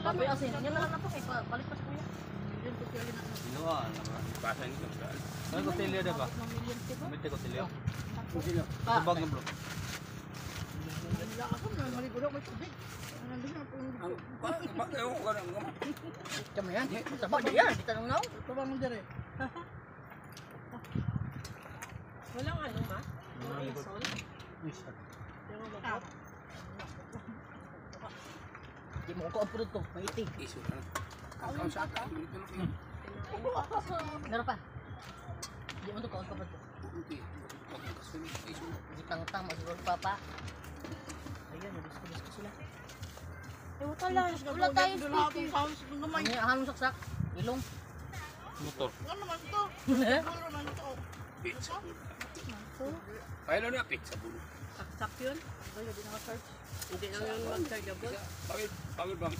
Baboy asin. Yan na lang na po kay palit pa sa kuya. Ginawa. Pasa nito. Ano kotelyo na ba? May kotelyo. Tubag ng bro. Ewan ko lang. Tama yan. Tama di yan. Kita nang naw. Walang ano ma? Walang isol? Yung mabot? Di mo ko ang produkto. May itig. Iso na. Ang sa akin. Meron pa. Di mo to kaon pa ba to? Di tang-tang masiguro papa. Ayan, nadisko-disko sila. Eh, wala, wala tayong speaker. Ang hanong saksak. Ilong. Motor. Pizza bulo. Kaya na pizza bulo. Saksak yun? Hindi lang yun mag-chargeable. Pawil, pawil bang?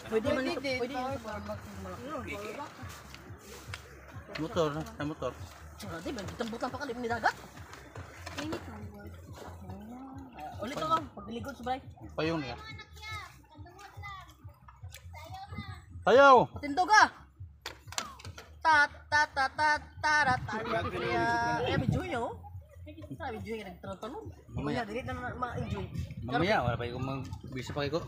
Pwede man ito. Pwede yun sa malaki. Motor. Sa motor. Tsaka di ba, gitambutan pa kalim ni dagat. Init ang buwan. Ulit ako, pagliligod sa balay. Payong niya. Tayaw! Patindog ah! Ta ta ta ta ta ra ta ra ta. Eh, medyo yun. Sabi enjoy ka nagtalon-talon. Mamaya. Dili na ma-enjoy. Mamaya, wala pa yung mag-busy pa kayo.